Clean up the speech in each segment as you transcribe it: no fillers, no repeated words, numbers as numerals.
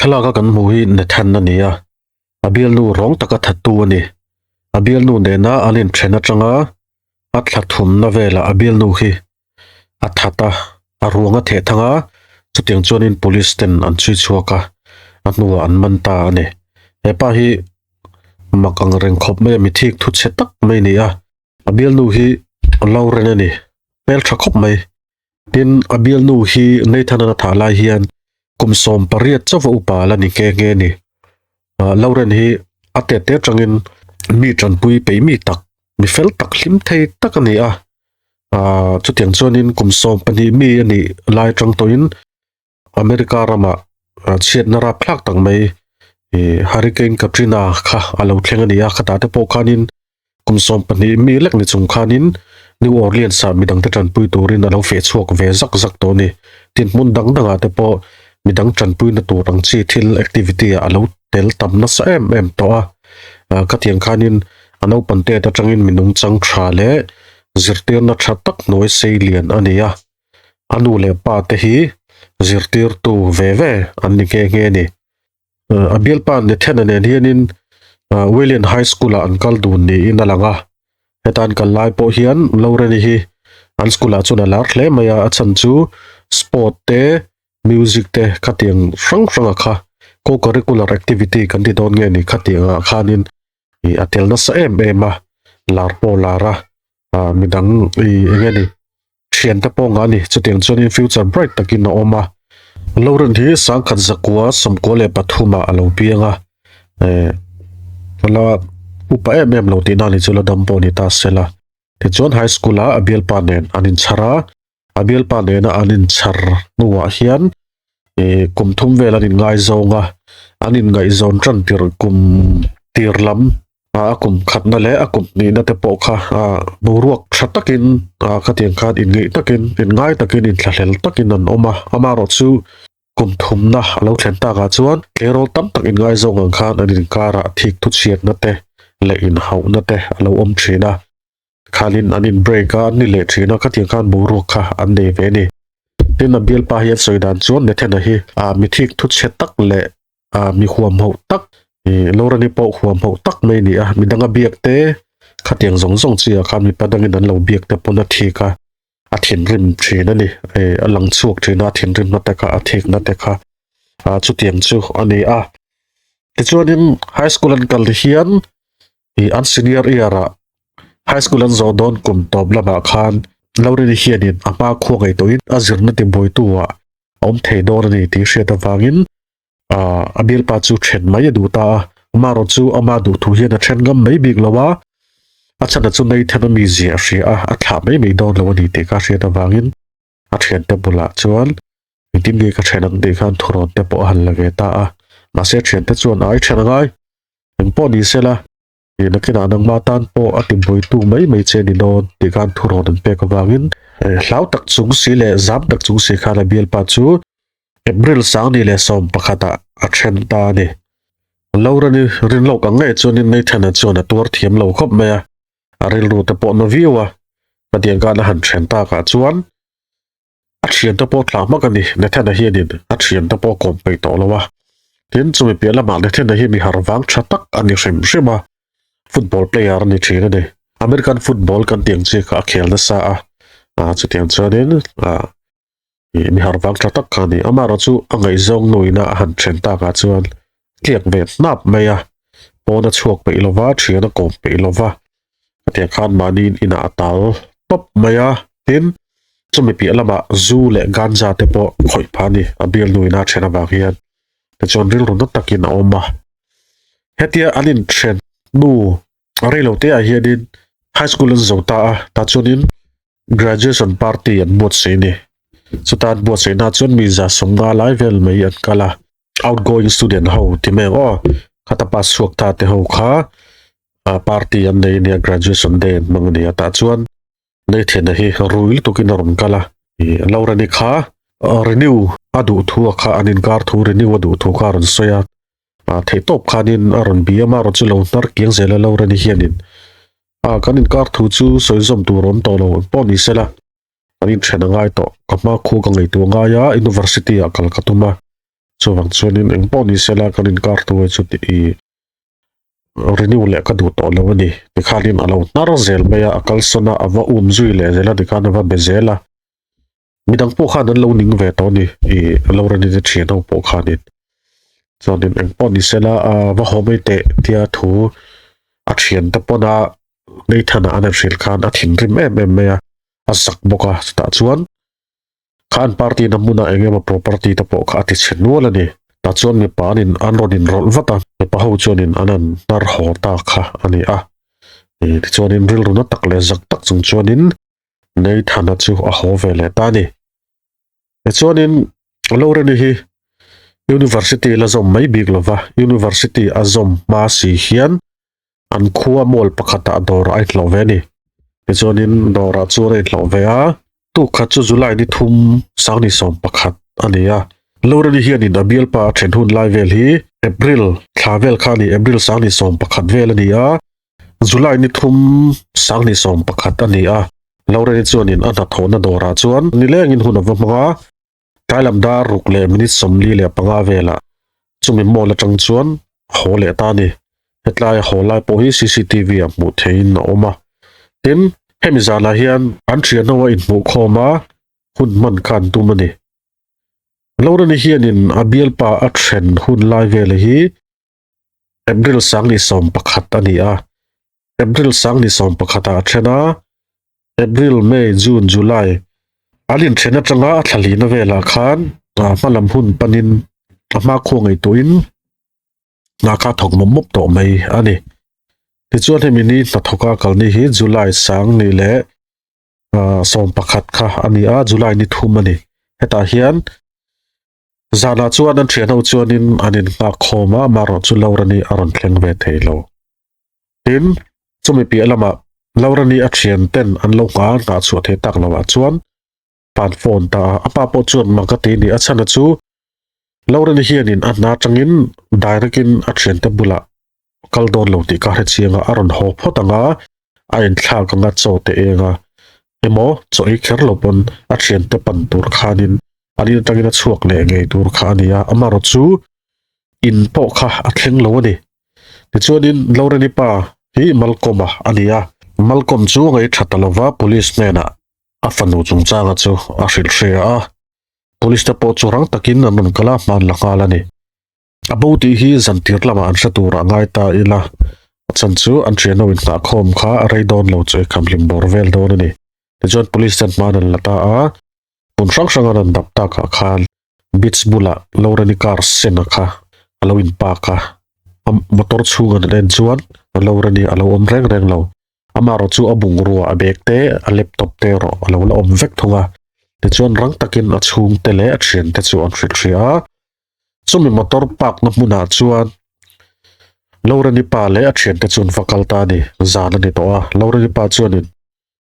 thlalaka kan hmuh hi Nathan a ni a, a bialnu rawng taka thattu a ni. A bialnu nena an inthen atanga a thla thumna velah a bialnu hi a that a, a ruang a theh thang a, chutiang chuanin police ten an chhui chhuak a, a hnuah an man ta a ni. Hepa hi mak ang reng khawp mai a, mi thik thu chhe tak mai a ni a, a bialnu hi Lauren a ni, hmeltha khawp mai. Tin, a bialnu hi Nathan-an a thah lai hian kum 18 chauh a upa la ni nghe nghe a ni. Lauren hi a tet te atangin mi tanpui peih mi tak, mi fel tak hlim thei tak a ni a. Chutiang chuanin kum 12 mi a nih lai atang tawhin America ramah chhiatna rapthlak tak mai Hurricane Katrina kha a lo thleng a ni a, khatah te pawh khanin Kum 12 mi lek ni chung khanin New Orleans ah midangte tanpui turin a lo feh chhuak ve zak zak tawh a ni. Tin hmun dang dangah te pawh midang tanpuina tur ang chi thil activity ah a lo tel tam nasa em em tawh a. Khatiang khanin a naupan tet atangin mi nungchang tha leh zirtirna tha tak hnuai sei lian a ni a. A nu leh pa te hi zirtirtu ve ve an ni nghe nghe a ni. A bialpa Nathan-a nen hianin Wayland High School-ah an kal dun niin a lang a, heta an kal lai pawh hian Lauren-i hi an school-ah chuan a lar hle mai a, a chhan chu sport te, music te khatiang hrang hranga kha co-curricular activity kan ti dawn nge ni khatiangah khanin ih a tel nasa em em a, lar pawh a lar a, ah midang ih eng nge ni. Thiante pawh ngah a ni. Chutiang chuanin future bright takin a awm a. Lauren hi sangkhat zakua 93 ah a lo piang a. Eh, la upa em em lo tihna ni chu la dam pawh ni ta se la. Tichuan high school ah a bialpa nen an inchhar a. A bialpa nena an inchhar hnuah hian eh kum thum vel an inngaizawng a. An inngaihzawn tan tirh kum tir lam a kum khatna leh a kum hnihna te pawh kha ah boruak tha takin ah khatiang khan inngeih takin inngai takin inthlahlel takin an awm a amaherawh chu kum thumna a lo thlen takah chuan tleirawl tam tak inngaizawng ang khan an inkarah thik thu chhiatna te leh inhauhna te a lo awm thin a khanin an in break a an ni leh thin a khatiang khan boruak kha an nei ve a ni tin a bialpa hi an sawi dan chuan Nathan-a hi ah mi thik thu chhe tak leh ah mi huam hauh tak ih Lorani pawh huam hauh tak mai a ni a midang a biak te khatiang zawng zawng chi ah khan mipa dangin an lo biak te pawn a thik a a thinrim thin a ni ih a lang chhuak thin a a thinrim na te kha a thik na te kha ah chutiang chu a ni a tichuanin high school an kal hian ih an senior year ah high school an zawh dawn kum tawp lamah khan Lorani hianin a hma khua ngaihtuahin a zirna tibuaitu ah a awm thei dawn a ni tih hriat avangin ah a bialpa chu then mai a duh ta a amaherawh chu ama duh thu hian a then ngam mai bik lo a a chhan chu Nathan a mizia a hria a a thlah mai mai dawn lo a ni tih ka hriat avangin a thiante bulah chuan engtin nge ka then ang tih khan thurawn te pawh a han la ve ta a mahse a thiante chuan ai then a ngai engpawh ni sela Ih nakinah nangmah tan pawh a tibuaitu mai mai che a ni dawn tih khan thurawn an pek avangin hlau tak chung si leh zam tak chung si khan a bialpa chu April 2011 ah a then ta a ni. Laurani rinlawk ang ngei chuanin Nathan-a chuan a tuar thiam lo khawp mai a, a rilru te pawh na viau a, Pathian khan a han then takah chuan A thiante pawh tla hmak a ni. Nathan-a hianin a thiante pawh kawm peih tawh lo a. Tin, chumi piah lamah Nathan-a hi mi har vang tha tak a ni hrim hrim a. Football player a ni thin a ni. American football kan tih ang chi kha a khel nasa a. Ah, chutiang chuanin ah mi har vang tha tak kha a ni. Amaherawh chu a ngaihzawng nuina a han then takah chuan tliak ve hnap mai a. Pawn a chhuak peih lo va, thian a kawm peih lo va. Khatiang khan mahni inah a tal tawp mai a. Tin, chumi piah lamah zu leh ganja te pawh khawih phah a ni, a bialnu ina a then avang hian. Tichuan rilru na takin a awm a. Hetia an inthen hnu reilo te ah hianin high school an zo ta a, tah chuanin graduation party an buatsaih a ni. Chuta an buatsaihna chuan mi 150 lai vel mai an kal a. Outgoing student ho ti mai ang aw, khata pass chhuak ta te ho kha party an nei a nia, graduation day an hmang a ni a, tah chuan Nathan-a hi rui lutukin a rawn kal a, ih Lauren-i kha renew a duh thu a kha an inkar thu renew a duh thu kha a rawn sawi a, ah theihtawp khanin a rawn bia a, amaherawh chu lo hnar kiang zel a Lauren-i hianin ah kan inkar thu chu sawi zawm tur a awm tawh lo pawh ni sela kan inthen a ngai tawh, ka hma khu ka ngaihtuah ngai a, university ah kal ka tum a. Chuvang chuanin eng pawh ni sela kan inkar tu hi chu i renew leh ka duh tawh lo a ni. Tikhanin a lo hnar zel mai a, a kalsawn a, a va um zui leh zel a, tikhan a va be zel a. Midang pawh khan an lo ning ve tawh a ni, i Lauren-i te thian ho pawh khanin. Chuanin eng pawh ni sela a va haw mai teh tia thu a thiante pawn a Nathan-a an han hrilh khan a thinrim em em mai a, a zak bawk a, chutah chuan Kha an party na hmunah eng emaw property te pawh kha a ti chhe nual a ni. Tah chuan mipa an in an rawn inrawlh vat a, mipa ho chuanin an han hnar haw ta kha a ni a. Tichuanin rilru na tak leh zak tak chung chuanin Nathan-a chu a haw ve leh ta a ni. Tichuanin Loreni hi University la zawm mai bik lova, University a zawm hma si hian An khua mall pakhatah dawrah a inhlawh ve a ni. Tichuanin dawrah chuan a inhlawh ve a, tuk khat chu July ni thum Sangni 11 a ni a. Loreni hianin a bialpa a then hun lai vel hi April thla vel kha a ni, April Sangni 11 vel a ni a, July ni thum Sangni 11 a ni a. Loreni chuanin a hnathawhna dawrah chuan nilengin hun a va hmang a, Tlai lam dar ruk leh minute 45 velah chumi mall atang chuan a haw leh ta a ni. Hetlai a haw lai pawh hi cctv ah hmuh theihin a awm a. Tin, hemi zanah hian an thian ho a inhmuh khawm a, hun hman kha an tum a ni. Loreni hianin a bialpa a then hun lai vel hi April 11 a ni a. April 11 ah a then a, April, May, June, July an inthen atanga a thla hlihna velah khan hma lam hun panin a hmakhua ngaihtuahin hna kha a thawk mawp mawp tawh mai a ni. Tichuan hemi ni hnathawka kalni hi July 11 kha a ni a, July ni thum a ni. Hetah hian zanah chuan an thian ho chuanin an innghak khawm a, amaherawhchu Laura-ni a rawn thleng ve thei lo. Tin, chumi piah lamah Laura-ni a thian ten an lo nghah nghah chhuah thei tak lovah chuan pan phone ta a, a pa pawh chuan mak a ti ni. A chhan a chu Laura-ni hianin a hna atangin direct in a thiante bulah kal dawn lo tih ka hre chiang a, a rawn haw phawt ang a, a inthlak ang a, chaw te eng a, emaw chaw ei kher lo pawn a thiante pan tur khanin an in atangin a chhuak leh ngei tur kha a ni a, amaherawh chu in pawh kha a thleng lo a ni. Tichuanin Loreni pa hi Malcolm-a a ni a, Malcolm chu a ngaih tha ta lova police hnenah a fanu chungchanga chu a hrilh hria a, police te pawh chu rang takin an rawn kal a, hman la nghal a ni. A bo tih hi zantir lamah an hre turah ngai ta ila, a chhan chu an thianho inhnahkhawm kha a rei dawn lo chu eikham hlim bawr vel dawn a ni. Tichuan police ten hman an la ta a, hmun hrang hrang an rawn dap takah khan Beach bulah Loreni car sen-a kha a lo in park a, a motor chhung an en chuan Loreni a lo awm reng reng lo. Amaherawh chu a bungrua a bag te, a laptop te erawh a lo la awm vek thung a. Tichuan rang takin a chhungte leh a thiante chu an hrilh hria a. Chumi motor park na hmunah chuan Loreni pa leh a thiante chu an va kal ta a ni. Zan a ni tawh a, Loreni pa chuanin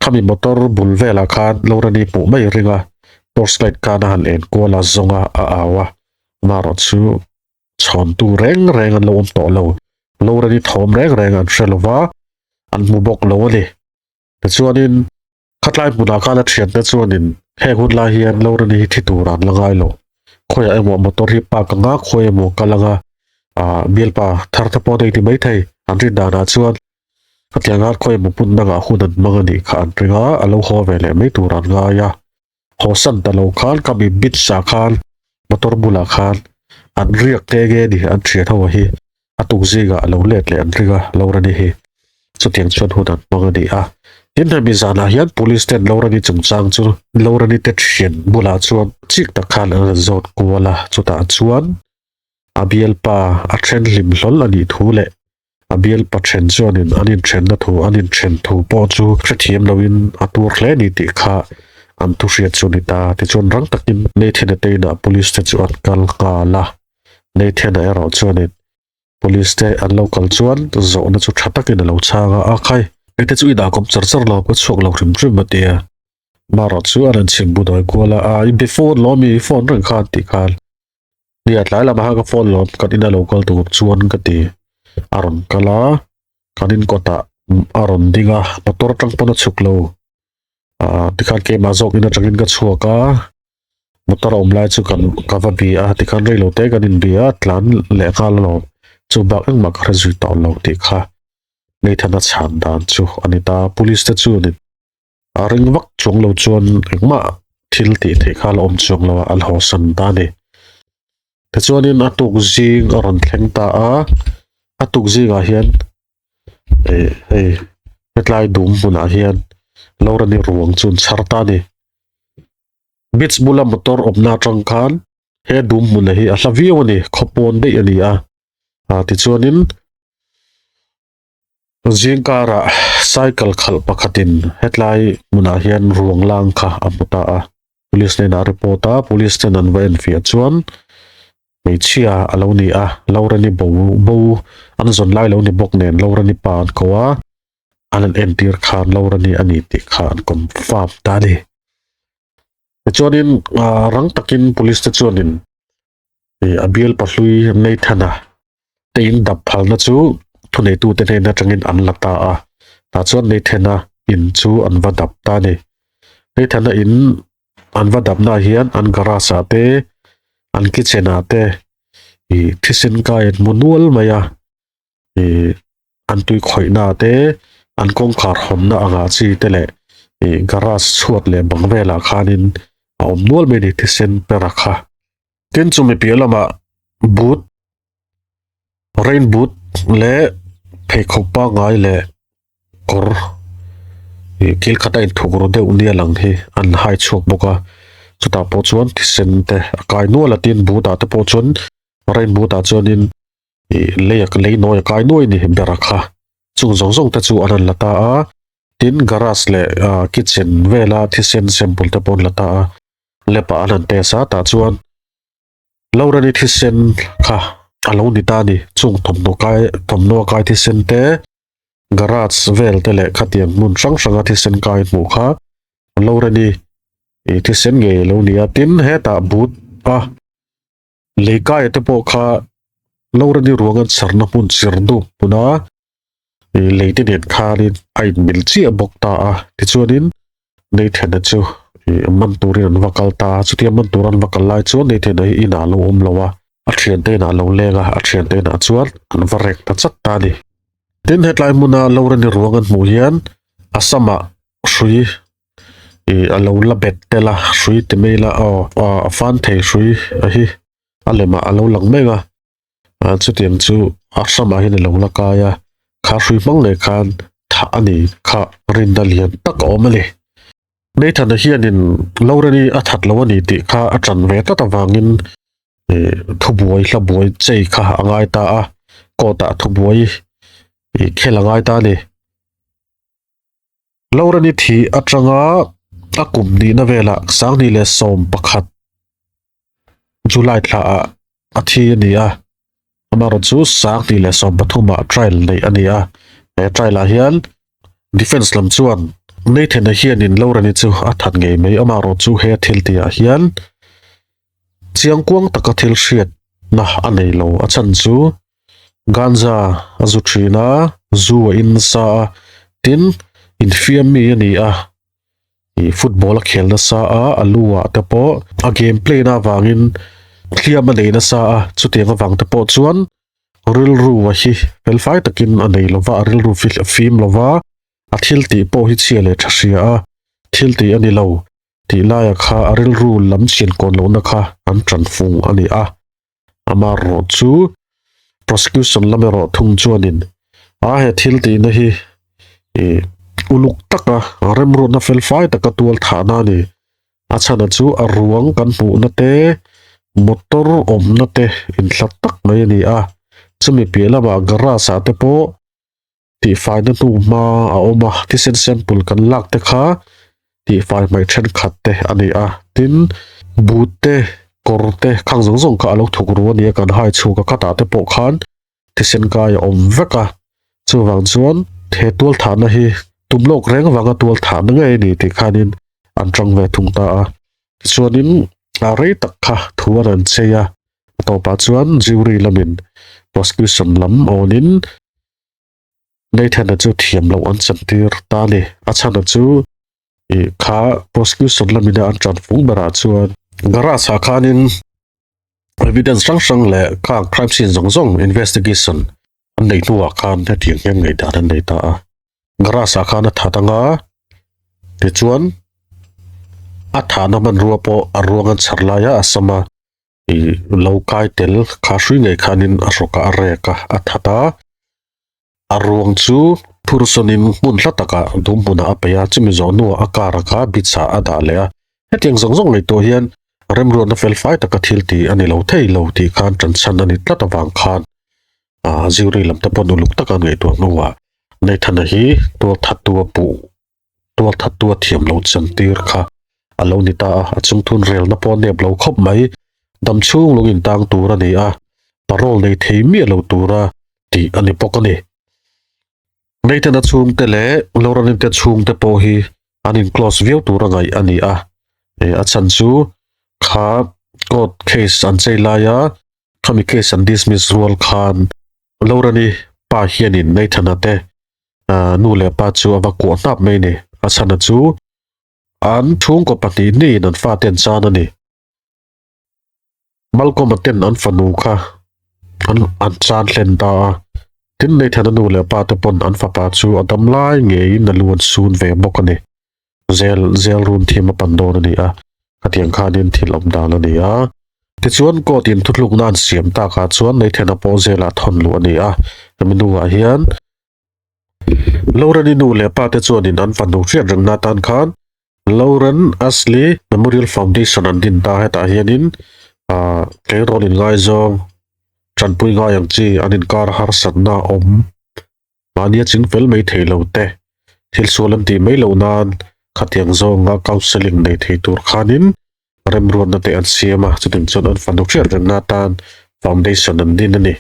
Khami motor bul velah khan Loreni hmuh mai ring a, torch light khan a han en kual a, zawng a, a au a. Amaherawh chu chhawntu reng reng an lo awm tawh lo. Loreni thawm reng reng an hre lo va, an hmu bawk lo a ni. Tichuanin khatlai hmunah khan a thiante chuanin heng hun lai hian Loreni hi thi tur an la ngai lo. Khawiah emaw motor hi park anga khawi emaw kal anga, ah bialpa thar te pawh a nei ti maithei an rin danah chuan Khatiang a khawi emaw hmun dangah hun an hmang a nih kha an ring a, a lo haw ve leh mai tur an ngai a. Haw san ta lo khan ka mi beach ah khan motor bulah khan an riak nghe nghe a ni, an thian ho hi a tuk zingah a lo let leh an ring a, Lorani hi chutiang chuan hun an hmang a ni a. Tin hemi zanah hian police ten Lorani chungchang chu Lorani te thian bulah chuan chik tak khan an rawn zawt kual a, chutah chuan a bialpa a then hlim hlawl a nih thu leh A bialpa then chuanin an inthenna thu an inthen thu pawh chu hrethiam loin a tur hle ni tih kha an thu hriat chu a ni ta. Tichuan rang takin Nathan-a te inah police te chu an kal nghal a. Nathan-a erawh chuanin police te an lo kal chuan zawhna chu tha takin a lo chhang a, A khai, hei te chu i dah kawp char char lo, ka chhuak lo hrim hrim a ti a. Marawh chu a rawn chhim bu dawi kual a, A i be phone lo mi, i phone reng khan tih khan Nia tlai lamah khan ka phone lawm kan ina lo kal tur chuan ka ti a rawn kal a kan in kawtah a rawn ding a motor atang pawn a chhuk lo ah tikhan keimah zawk in atangin ka chhuak a. Motor a awm lai chu kan ka va bia a tikhan reilo te kan inbia a tlan leh nghal alawm chu bak engmah ka hre zui tawh lo tih kha Nathan-a chhan dan chu a ni ta. Police te chuanin a ring vak chuang lo chuan engmah thil tih theih kha a la awm chuang lo a, an hawsan ta a ni. Tichuanin a tuk zing a rawn thleng ta a, a tuk zingah hian eh hei hetlai dum hmunah hian Laura-ni ruang chu an chhar ta a ni. Beach bula motor awmna atang khan he dum hmuna hi a hla viau a ni, khawpawn daih a ni a. Ah tichuanin zingkarah cycle khalh pakhatin hetlai hmunah hian ruang lang kha a hmu ta a. Police hnenah a report a, police ten an va enfiah chuan hmeichhia a lo ni a, Laurani bo bo an zawn lai lo ni bawk nen Laurani pa an ko a. an han entir khan Laura-ni a ni tih kha an confirm ta a ni. Tichuanin ah rang takin police te chuanin ih a bial pahlui Nathan-a te in dap phalna chu thuneitute hnen atangin an la ta a, tah chuan Nathan-a in chu an va dap ta a ni. Nathan-a in an va dapna ah hian an garage ah te an kitchen ah te ih thisen kai an hmu nual mai a. ih an tui khawihna te an kawngkhar hawnna angah chi te leh ih garage chhuat leh bang velah khanin a awm nual mai a ni thisen pera kha. Tin chumi piah lamah boot rain boot leh pheikhawk pangngai leh kawr ih thil khat a inthuk ru deuh nia lang hi an hai chhuak bawk a chutah pawh chuan thisen te a kai nual a tin boot ah te pawh chuan rain boot ah chuanin ih lei a lei nawi a kai nuai a ni ber a kha chung zawng zawng te chu an han la ta a tin garage leh ah kitchen vela thisen sample te pawh an la ta a lab ah an han test a tah chuan Laurani thisen kha a lo ni ta a ni chung thawmhnaw kai thawmhnaw a kai thisen te garage vel te leh khatiang hmun hrang hrang a thisen kai hmuh kha Laurani ih thisen ngei a lo ni a tin hetah boot a. Leikaia te pawh kha Laurani ruang an chharna hmun chir dup hmuna ih lei te nen khanin a inmil chiah bawk ta a tichuanin Nathan-a chu ih man turin an va kal ta a chutia man tur an va kal lai chuan Nathan-a hi inah a lo awm lo a a thiante inah a lo leng a a thiante inah chuan an va rek ta chat ta a ni. Tin hetlai hmuna Laurani ruang an hmuh hian a samah hrui ih a lo la bet tel a hrui ti mai ila aw a fan thei hrui a hi a lemah a lo lang mek a ah chutiang chu a hramah hian a lo la kai a kha hrui hmang leh khan thah a ni kha rinna lian tak a awm a ni. Nathan-a hianin Lauren-i a that lo a ni tih kha a ṭan ve tlat avangin ih thubuai hla buai chei kha a ngai ta a court ah thubuai ih khel a ngai ta a ni. Laurani thih atanga a kum nihna velah 2011 July thla ah a thi a ni a, amaherawh chu 2013 ah trial neih a ni a, he trial ah hian defence lam chuan Nathan-a hianin Laurani chu a that ngei mai amaherawh chu he thil tih ah hian chiangkuang taka thil hriatna a nei lo a chhan chu Ganja a zu thin a, zu a in nasa a, tin infiam mi a ni a, ih football a khel nasa a, a lu ah te pawh a game play na avangin hliam a nei nasa a, chutiang avang te pawh chuan rilru a hi felfai takin a nei lova, a rilru fim lova, a thil tih pawh hi chhia leh tha hria a, thil tih a ni lo. Tih laia kha a rilru lam chian kawn lohna kha an ṭan fung a ni a. Amaherawh chu prosecution lam erawh thung chuanin a he thil tihna hi ih uluk taka remruatna felfai taka tual thahna a ni. A chhana chu a ruang kan hmuhna te motor awmna te inhlat tak mai a ni a. Chumi piah lamah garage ah te pawh tihfaina hnu hma a awm a thisen sample kan lak te kha tihfai hmaih thenkhat te a ni a tin boot te kawr te khang zawng zawng kha a lo thuk ru a ni a kan hai chhuk a khatah te pawh khan thisen kai a awm vek a chuvang chuan he tual thahna hi tum lawk reng vanga tual thahna ngei a ni tih khanin an tang ve thung ta a tichuanin a rei tak kha thu an an chei a a tawpah chuan jury lamin prosecution lam awnin Nathan-a chu thiam loh an chantir ta a ni. A chhana chu ih kha prosecution lamina an tan fung berah chuan Garage ah khanin evidence hrang hrang leh khang crime scene zawng zawng investigation an neih hnuah khan hetiang hian ngaihdan an nei ta a. Garage ah khan a that anga tichuan a thahna hmanrua pawh a ruang an chhar laia a sam a ih lo kai tel kha hrui ngei khanin a hrawkah a rek a a that a. A ruang chu phurhsawnin hmun hla takah dum hmunah a peih a, chumi zawh hnuah a car a kha beach-ah a dah leh a. Hetiang zawng zawng ngaihtuah hian remruatna felfai taka thil tih a ni lo thei lo tih khan ṭanchhan a ni tlat avang khan jury lam te paw'n uluk taka an ngaihtuah hnuah Nathan-a hi tualthattu a puh tualthattu a thiam lo chantir kha a lo ni ta a, a chungthun relna pawh a nep lo khawp mai. Dam chhung lung intang tur a ni a, parole nei thei miah lo tura tih a ni bawk a ni. Nathan-a chhungte leh Lauren-i te chhungte pawh hi an in close viau tura ngaih a ni a, a chhan chu kha court case an chei laia khami case an dismiss rual khan Lauren-i pa hianin Nathan-a te nu leh pa chu a va kuah hnap mai a ni. A chhana chu an chhungkaw pahnih hnihin an fate an chan a ni. Malcolm-a ten an fanu kha an an chan hlen ta a, tin Nathan-a nu leh pa te pawn an fapa chu a dam lai ngeiin a lu an sun ve bawk a ni. Zel zel run thim a pan dawn a ni a, khatiang khanin thil awm dan a ni a. Tichuan court in thuthlukna an siam takah chuan Nathan-a pawh zelah thawn luh a ni a, hemi hnuah hian Lauren-i nu leh pa te chuanin an fanu hriat rengna atan khan Lauren Ashley Memorial Foundation an din ta. Hetah hianin ah tleirawl inngaizawng tanpui ngai ang chi an inkar harsatna awm mahnia ching fel mai thei lo te thil sual an tih mai loh nan khatiang zawnga counselling nei thei tur khanin remruatna te an siam a, chutiang chuan an fanu hriat rengna atan foundation an din a ni.